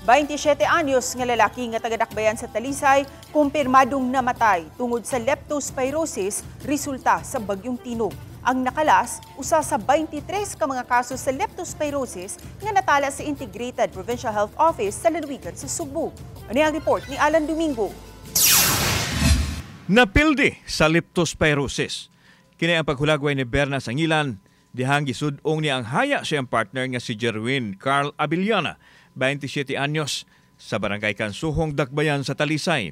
27 anyos nga lalaki nga taga-Dakbayan sa Talisay kumpirmadong namatay tungod sa leptospirosis resulta sa bagyong Tino. Ang nakalas, usa sa 23 ka mga kaso sa leptospirosis nga natala sa Integrated Provincial Health Office sa lalawigan sa Sugbo. Ani ang report ni Alan Domingo. Napildi sa leptospirosis. Kini ang paghulagway ni Berna Sangilan dihang gisud-ong niya ang haya sa iyang partner nga si Jerwin Carl Abiliana, 27 anyos, sa Barangay Kansuhong, Dakbayan sa Talisay.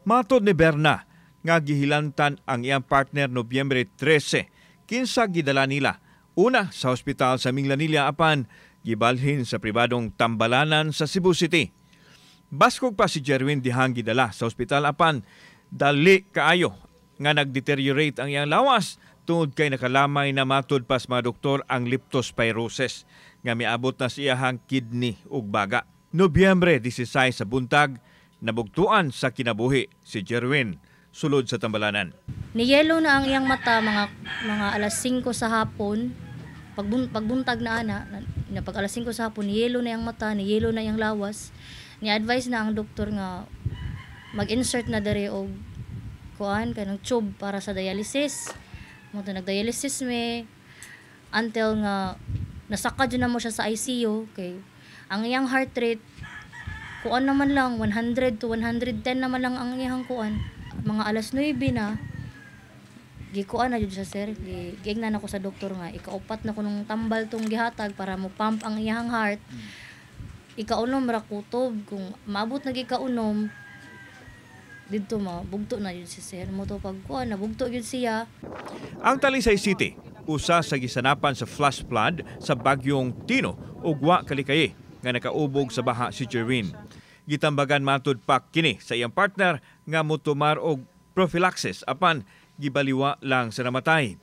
Matod ni Berna nga gihilantan ang iyang partner Nobyembre 13, kinsa gidala nila una sa ospital sa Minglanilla apan gibalhin sa pribadong tambalanan sa Cebu City. Baskog pa si Jerwin dihang gidala sa ospital apan dali kaayo nga nagdeteriorate ang iyang lawas tungod kay nakalamay na matud pa sa mga doktor ang leptospirosis nga miabot na sa iyahang kidney ug baga. Nobyembre 16 sa buntag, nabugtuan sa kinabuhi si Jerwin sulod sa tambalanan. Niyelo na ang iyang mata mga alas 5 sa hapon. Pagbuntag na ana, na pag alas 5 sa hapon, niyelo na iyang mata, niyelo na iyang lawas. Ni-advise na ang doktor nga mag-insert na diri og kuan kanang tube para sa dialysis. Mo to nag-dialysis me until nga nasaka jud na mo siya sa ICU kay ang iyang heart rate kuan naman lang 100 to 110 naman lang ang iyang kuan. Mga alas 9 na gikuan na jud siya, sir. Giingnan ako sa doktor nga ikaupat na kunong tambal tong gihatag para mo pump ang iyang heart. Ikaunom ra kutob. Kung maabot na ikaunom didto ma bugto na jud si sir. Mo to pag kuan nabugto jud siya. Ang Talisay City, usa sa gisanapan sa flash flood sa bagyong Tino ug wa kalikayi nga nakaubog sa baha si Jerwin. Gitambagan matud pa kini sa iyang partner nga motumar og prophylaxis apan gibaliwa lang sa namatay.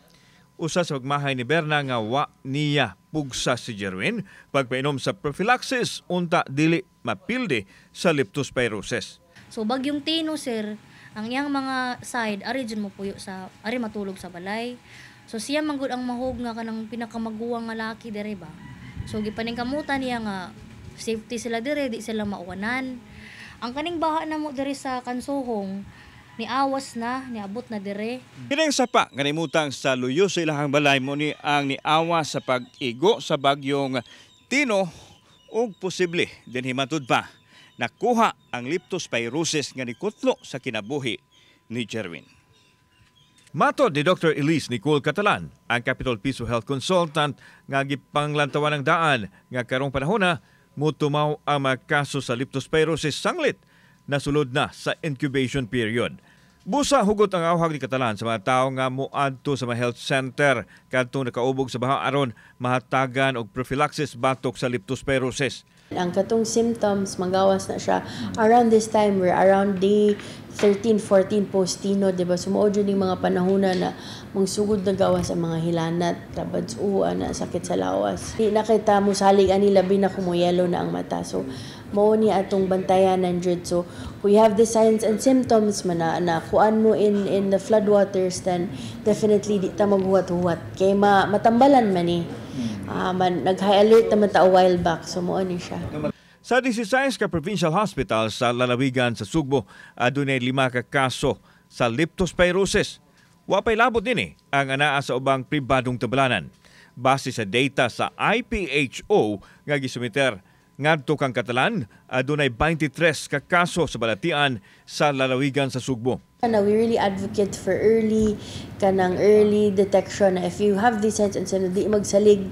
Usa sa pagmahay ni Berna nga wa niya pugsa si Jerwin pagpainom sa prophylaxis unta dili mapildi sa leptospirosis. So bagyong Tino, sir, ang iyang mga side ari jud mo puyo sa ari matulog sa balay. So siya man gud ang mahog nga kanang pinakamaguwang nga laki dire ba. So gipaningkamutan niya nga safety sila dire, di sila mauwanan. Ang kaning baha na mo dire sa Kansuhong niawas na, niabot na dire. Kining sapa nga nimutang sa luyo sa ilahang balay mo ni ang niawas sa pag-igo sa bagyong Tino ug posible dinhi matud pa nakuha ang leptospirosis nga nikutlo sa kinabuhi ni Jerwin. Matod ni Dr. Elise Nicole Catalan, ang Capitol Piso Health Consultant nga gipanglantawan ng daan nga karong panahona mutumaw ang mga kaso sa leptospirosis sanglit nasulod na sa incubation period. Busa hugot ang awhag ni Catalan sa mga tao nga moadto sa mga health center kadtong nakaubog sa baha aron mahatagan og prophylaxis batok sa leptospirosis. Ang katong symptoms magawas na siya around this time, we're around day 13, 14 post Tino, di ba? So mao jud ning mga panahona na magsugod na gawas ang mga hilanat, rabads o ana, sakit sa lawas. Di na kita mosalig ani labi na kung yellow na ang mata. So mao ni atong bantayanan jud. So we have the signs and symptoms man na kuan mo in the flood waters, then definitely di ta maghuwat-huwat kay matambalan man ni. Man, nag-high alert naman ta a while back, so mao ni siya. Sa 16 ka provincial hospital sa lalawigan sa Sugbo, adunay 5 ka kaso sa leptospirosis. Wa pay labot dinhi ang anaa sa ubang pribadong tablanan. Base sa data sa IPHO nga gisumiter ngadto kang Catalan, adunay 23 ka kaso sa balatian sa lalawigan sa Sugbo. Na we really advocate for early kanang early detection. If you have these signs and symptoms, di magsalig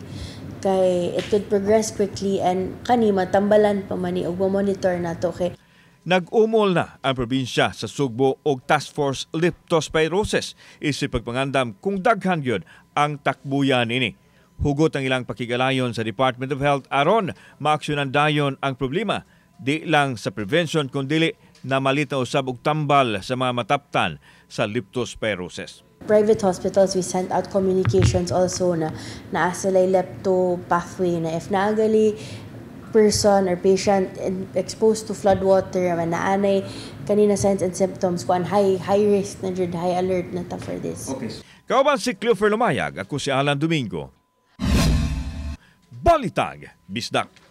kay it could progress quickly and kani matambalan pa man ni ug monitor nato kay Nag-umol na ang probinsya sa Sugbo og Task Force Leptospirosis isip pagpangandam kung daghan gyud ang takbuyan ini. Hugot ang ilang pakigalayon sa Department of Health aron maaksyonan dayon ang problema di lang sa prevention kundili na malit na usab og tambal sa mga mataptan sa leptospirosis. Private hospitals, we sent out communications also na naa sila lepto pathway na if naa gali person or patient exposed to flood water man naanay kanina signs and symptoms, kuan, high risk na jud, high alert na ta for this. Okay. Kauban si Cleofer Lumayag, ako si Alan Domingo. Balitag, Bisdak.